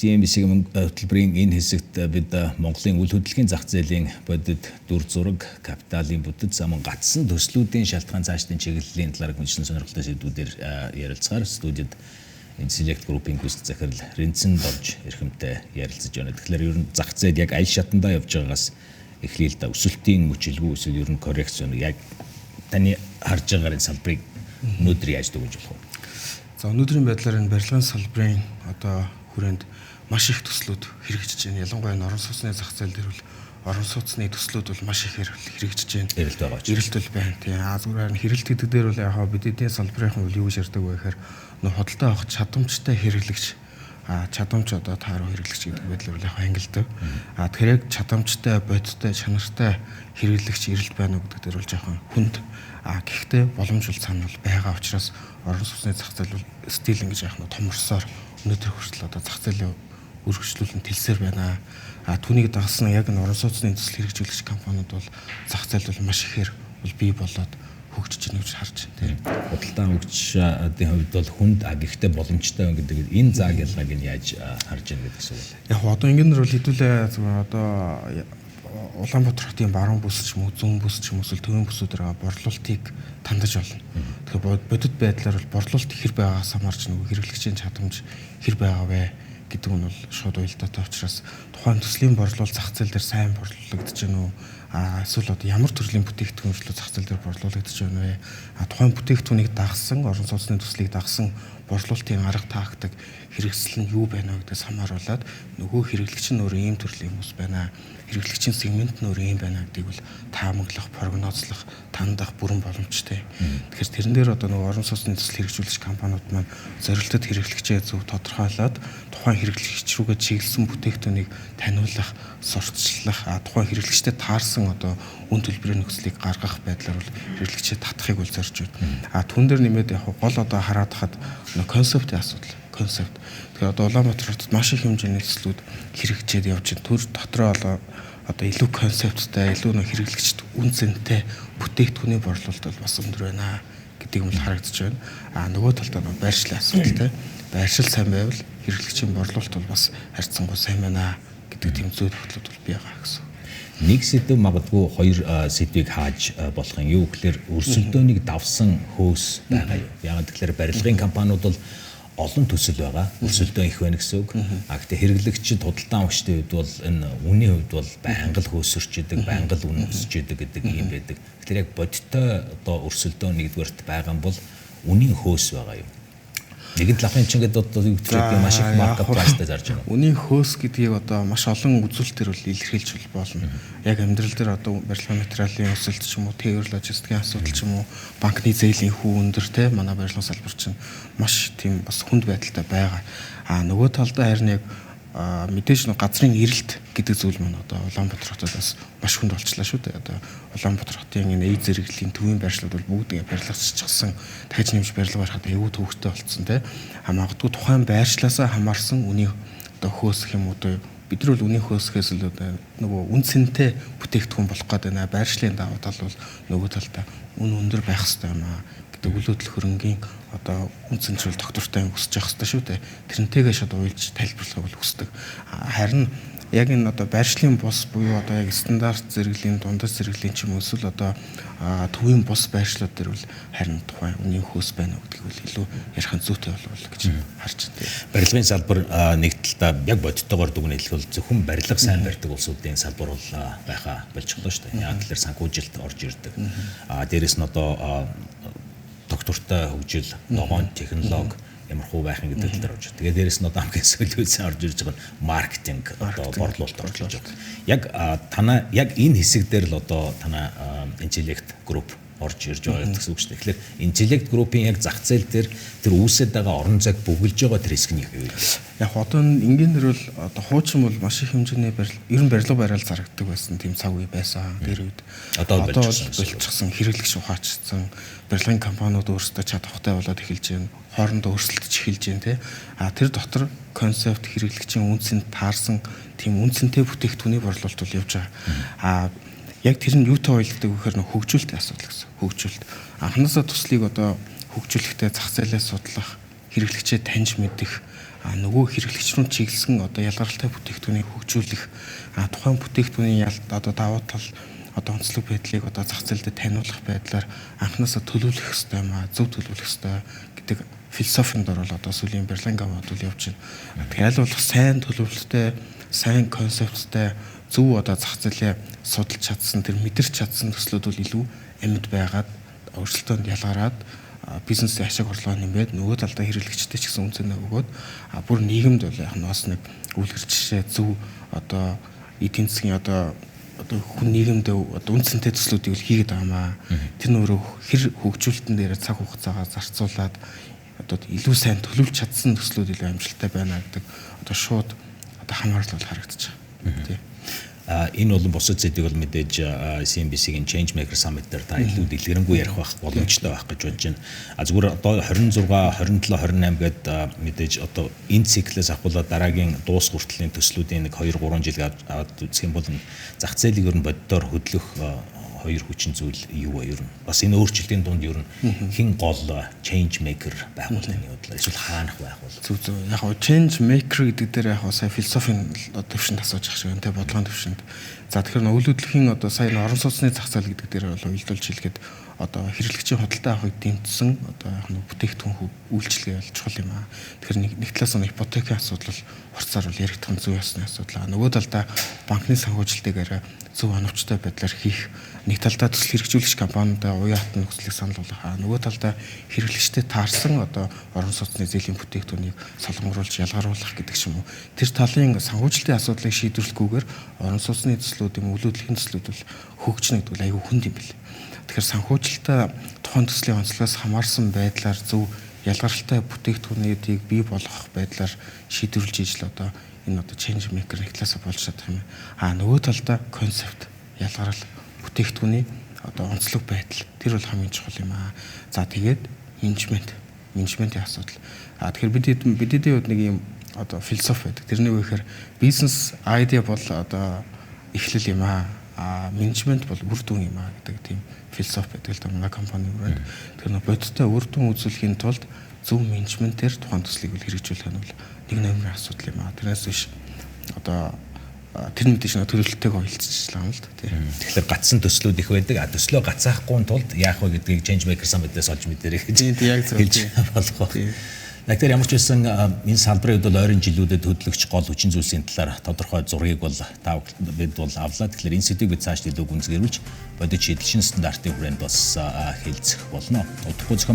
CNBC-ийн хөтөлбөрийн энэ хэсэгт бид Монголын үл хөдлөлийн зах зээлийн бодит дүр зураг, капиталын бүтэц, мөн гатсан төслүүдийн шалтгаан цаашдын чиглэлийн талаар хүншин сонирхолтой сэдвүүдээр ярилцгаар студид Intellect Group-ийн гүйцэтгэх захирал Рэнцэн Дорж эрхэмтэй ярилцаж байна. Тэгэхээр ер нь зах зээл яг аль шатандаа явж байгаагаас эхлэе л да. Өсөлтийн мөчилгүү эсвэл ер нь коррекц байна. Яг таны харж байгаагаар энэ салбарыг өнөөдөр яаж дүгнж болох вэ? За, өнөөдрийн байдлаар энэ барилгын салбарын одоо хүрээнд маш их төслүүд хэрэгжиж байна. Ялангуяа орон сууцны зах зээл дээр бол орон сууцны төслүүд бол маш ихээр хэрэгжиж байна. Эрэлт байгаа ч. Эрэлт бол байна. Тийм. А зүгээр харин хэрэлт гэдэг дээр бол яг бид эдийн салбарын бол юу гэж ярьдаг вэ гэхээр нөх худалдаа авах чадамжтай хэрэглэгч, чадамж одоо тааруу хэрэглэгч гэдэг байдлаар бол яг ангилдаг. А тэгэхээр яг чадамжтай, бодиттой, чанартай хэрэглэгч эрэлт байна уу гэдэг дээр бол жоохон хүнд. А гэхдээ боломж бол цаана бол байгаа учраас орон сууцны зах зээл бол стил ингэж яах нь томорсоор өнөөдөр хүртэл одоо зах зээлийн өргөжлүүлэн тэлсээр байна. А түүнийг дагасан яг энэ орон сууцны төсөл хэрэгжүүлэгч компаниуд бол зах зээл бол маш ихээр бол бий болоод хөгжиж байна гэж харж байна. Худалдаа хөгжлийн хувьд бол хүнд, а гэхдээ боломжтой байна гэдэг энэ зааг ялгааг нь яаж харж байна гэдэг асуулт. Яг одоо ингээнэр бол хэдүүлээ зүгээр одоо Улаанбаатар хотын баруун бүс ч юм уу, зүүн бүс ч юм уу, эсвэл төвийн бүсүүдээр борлуулалтыг тандаж болно. Тэгэхээр бодит байдлаар бол борлуулалт хэр байгаагаас хамаарч нөгөө хэрэглэгчийн чадамж хэр байгаа вэ гэдэг нь бол шууд уялдаатай учраас тухайн төслийн борлуулалт зах зээл дээр сайн борлуулагдаж байна уу? А эсвэл одоо ямар төрлийн бүтээгдэхүүн рүү зах зээл дээр борлуулагдаж байна вэ? А тухайн бүтээгдэхүүнийг дагсан, орон сууцны төслийг дагсан борлуулалтын арга тактик хэрэгсэл нь юу байна вэ гэдгээс хамааруулаад нөгөө хэрэглэгч нь өөрөө ийм төрлийн хүмүүс байна, хэрэглэгчийн сегмент нь өөрөө ийм байна гэдгийг бол таамаглах, прогнозлох, тандах бүрэн боломжтой. Тэгэхээр тэрэн дээр одоо нөгөө орон сууцны төсөл хэрэгжүүлэгч компаниуд маань зорилтод хэрэглэгчээ зөв тодорхойлоод тухайн хэрэглэгч рүүгээ чиглэсэн бүтээгдэхүүнийг таниулах, сурталчлах, тухайн хэрэглэгчтэд таарсан одоо үн төлбөрийн нөхцөлийг гаргах байдлаар бол хэрэглэгчээ татахыг бол зорж байна. А түн дээр нэмээд яг гол одоо хараад хахад нөгөө концептын асуудал. Концепт. Тэгэхээр одоо Улаанбаатар хотод маш их хэмжээний төслүүд хэрэгжээд явж байна. Төр дотроо одоо илүү концепттай, илүү нөх хэрэглэгчд үн цэнтэй бүтээгдэхүүний борлуулалт бол бас өндөр байна гэдэг юм л харагдаж байна. А нөгөө талдаа нөгөө байршлын асуудал те. Байршил сайн байвал хэрэглэгчийн борлуулалт бол бас харьцангуй сайн байна гэдэг тийм зүй тогтлууд бол бий байгаа гэсэн. Нэг сэдв, магадгүй хоёр сэдвийг хааж болох юм. Юу гэхээр өрсөлдөөнийг давсан хөөс байгаа юу? Яагаад гэхээр барилгын компаниуд бол олон төсөл байгаа. Өрсөлдөөн их байна гэсэн үг. А гэхдээ хэрэглэгчид, худалдан авагчдын хувьд бол энэ үнийн хувьд бол байнга л хөөсөрч идэг, байнга л үн өсөж идэг гэдэг юм байдаг. Тэгэхээр яг бодиттой одоо өрсөлдөөн нэгдүгээрт байгаа юм бол үнийн хөөс байгаа юу? Нэгэн талын чинь гэдэг одоо юу гэдэг маш их маркет прайстай зарж байна. Үнийн хөөс гэдгийг одоо маш олон үзүүлэлтээр бол илэрхийлж болно. Яг амьдрал дээр одоо барилгын материалын өсөлт ч юм уу, тээвэр логистикийн асуудал ч юм уу, банкны зээлийн хүү өндөр те, манай барилгын салбар чинь маш тийм бас хүнд байдалтай байгаа. А нөгөө талдаа харин яг мэдээж нэг газрын эрэлт гэдэг зүйл маань одоо Улаанбаатар хотод бас маш хүнд болчлаа шүү дээ. Одоо Улаанбаатар хотын энэ эй зэрэглэлийн төвийн байршлууд бол бүгд ингэ барилгаччихсан, дахиж нэмж барилга барихад аюу төвөгтэй болцсон те. А магадгүй тухайн байршлаасаа хамаарсан үний одоо хөөсөх юм уу, одоо бид нар бол үнийн хөөсөхөөс л одоо нөгөө үн цэнтэй бүтээгдэхүүн болох гээд байна. Байршлын давуу тал бол нөгөө талдаа үн өндөр байх хэрэгтэй юм аа гэдэг үл хөдлөх хөрөнгийн одоо үн цэнчрэл доктортой юм өсөж явах хэрэгтэй шүү дээ. Тэрнтэйгээ шууд уйлж тайлбарлахыг бол хүсдэг. Харин яг энэ одоо байршлын бус буюу одоо яг стандарт зэрэглэлийн, дундаж зэрэглэлийн ч юм уу эсвэл одоо төвийн бус байршлууд дээр бол харин тухайн үнийн хөөс байна уу гэдгийг бол илүү ярих нь зүйтэй болов гэж харж байна. Барилгын салбар нэг талдаа яг бодиттойгоор дүгнэлт бол зөвхөн барилга сайн барьдаг улсуудын салбар бол байхаа болчихлоо шүү дээ. Яг тэгэхээр санхүүжилт орж ирдэг. А дээрэс нь одоо доктортой хөгжил, ногоон технологи ямар хуу байх юм гэдэг тал дээр орж. Тэгээ дээрэс нь одоо хамгийн сүүлийн орж ирж байгаа нь маркетинг, одоо борлуулалт орж ирж байгаа. Яг танаа яг энэ хэсэг дээр л одоо танаа Intellect Group орж ирж байгаа гэсэн үг шүү дээ. Тэгэхээр Intellect Group-ийн яг зах зээл дээр тэр үүсэт байгаа орон зайг бөглөж байгаа тэр хэсэг нь юу вэ? Яг одоо ингээнэр бол одоо хуучин бол маш их хэмжээний барил, ер нь барилга барайл зарагддаг байсан тийм цаг үе байсан. Тэр үед одоо болчихсон, хэрэглэгч ухаачсан, барилгын компаниуд өөрсдөө чадвартай болоод эхэлж байна. Хоорондоо өрсөлдөж эхэлж байна те. А тэр дотор концепт хэрэглэгчийн үнцэнд таарсан тийм үнцэнтэй бүтээгдэхүүний борлуулалт бол явж байгаа. А яг тэр нь юутай уялддаг вэ гэхээр нөх хөгжүүлэлтийн асуудал гэсэн. Хөгжүүлэлт. Анхнаасаа төслийг одоо хөгжүүлэхдээ зах зээлээ судлах, хэрэглэгчээ таньж мэдэх, Нөгөө хэрэглэгч рүү чиглэсэн одоо ялгаралтай бүтээгдэхүүнийг хөгжүүлэх, тухайн бүтээгдэхүүний одоо давуу тал, одоо онцлог байдлыг одоо зах зээлдээ таниулах байдлаар анхнаасаа төлөвлөх ёстой юм аа, зөв төлөвлөх ёстой гэдэг философинд орвол одоо сүүлийн Берланга бол явж байна. Тэгэхээр аль болох сайн төлөвлөлттэй, сайн концепттай, зөв одоо зах зээлээ судалж чадсан, тэр мэдэрч чадсан төслүүд бол илүү амьд байгаад, өрсөлдөөнд ялгараад, бизнесийн ашиг орлогоо нэмээд, нөгөө талдаа хэрэглэгчтэй ч гэсэн үнэ цэнэ өгөөд, бүр нийгэмд бол яг нь бас нэг үлгэр жишээ, зөв одоо эдийн засгийн одоо хүн нийгэмдээ одоо үнэ цэнтэй төслүүдийг л хийгээд байгаа маа. Тэр нь өөрөө хэр хөгжүүлэлтэн дээр цаг хугацаагаа зарцуулаад одоо илүү сайн төлөвлөж чадсан төслүүд илүү амжилттай байна гэдэг одоо шууд одоо хамаарал бол харагдаж байгаа. Тийм. Энэ болон бусад сэдвийг бол мэдээж CNBC-ийн Change Maker Summit дээр та илүү дэлгэрэнгүй ярих байх боломжтой байх гэж бодож байна. А зүгээр одоо 26, 27, 28 гээд мэдээж одоо энэ циклээс авахуулаад дараагийн дуус хүртлийн төслүүдийн нэг 2 3 жил аваад үзэх юм бол зах зээлийг ер нь боддоор хөдлөх хоёр хүчин зүйл юу вэ ер нь? Бас энэ өөрчлөлтийн дунд ер нь хэн гол change maker байх бол таны бодлоор, эсвэл хаанах байх бол? Зөв. Яг нь change maker гэдэг дээр яг сая философийн төвшөнд асууж ах шиг байна те, бодлогын төвшөнд. За, тэгэхээр үйл хөдлөхийн одоо сая орон сууцны зах зээл гэдэг дээр бол уялдуулж хэлэхэд одоо хэрэглэгчийн худалдаа авахыг дэмжсэн одоо яг нь бүтээгдэхүүн үйлчилгээ бол чухал юм аа. Тэгэхээр нэг талаас нь ипотекийн асуудал хурцаар бол яригдах нь зүй ёсны асуудал. Нөгөө талдаа банкны санхүүжилтийг арай зөв оновчтой байдлаар хийх, нэг талдаа төсөл хэрэгжүүлэгч компаниудаа уян хатан нөхцөлийг санал болгох, нөгөө талдаа хэрэглэгчтэй таарсан одоо орон сууцны зээлийн бүтээгдэхүүнийг солонгоруулж ялгаруулах гэдэг ч юм уу. Тэр талын санхүүжилтийн асуудлыг шийдвэрлэхгүйгээр орон сууцны төслүүд юм, үйл хөдлөлийн төслүүд бол хөгжинэ гэдэг бол аюу хүнд юм бэл. Тэгэхээр санхүүжилтээ тухайн төслийн онцлогоос хамаарсан байдлаар зөв ялгаралтай бүтээгдэхүүнүүдийг бий болгох байдлаар шийдвэрлэж ижил одоо энэ одоо change maker нэг талаасаа болж чадах юм. А нөгөө талдаа концепт, ялгарал, бүтээгдэхүүний одоо онцлог байдал, тэр бол хамгийн чухал юм аа. За, тэгээд менежментийн асуудал. А тэгэхээр бидний хувьд нэг юм одоо философи байдаг. Тэрний юу гэхээр бизнес idea бол одоо эхлэл юм аа. А менежмент бол үр дүн юм аа гэдэг тийм философи байдаг л да манай компани хүрээнд. Тэр нэг бодиттой үр дүн үзүүлэхийн тулд зөв менежментээр тухайн төслийг хэрэгжүүлэх нь бол нэг номерын асуудал юм аа. Тэрнээс биш одоо тэр мэдээж нэг төлөвлөлттэйг ойлцчихлаа юм л да, тий. Тэгэхээр гацсан төслүүд их байдаг. А төслөө гацаахгүй тулд яах вэ гэдгийг Change Maker Summit-ээс олж мэдэрэй гэж яг зөв хэлж болох байх. Тэгэхээр ямар ч байсан энэ салбарын хувьд бол ойрын жилүүдэд хөдлөгч гол хүчин зүйлсийн талаар тодорхой зургийг бол та бид бол авлаа. Тэгэхээр энэ сэдвийг бид цааш илүү гүнзгийрүүлж бодит шийдэл, шинэ стандартын хүрээнд бас хэлцэх болно. Удахгүй зохион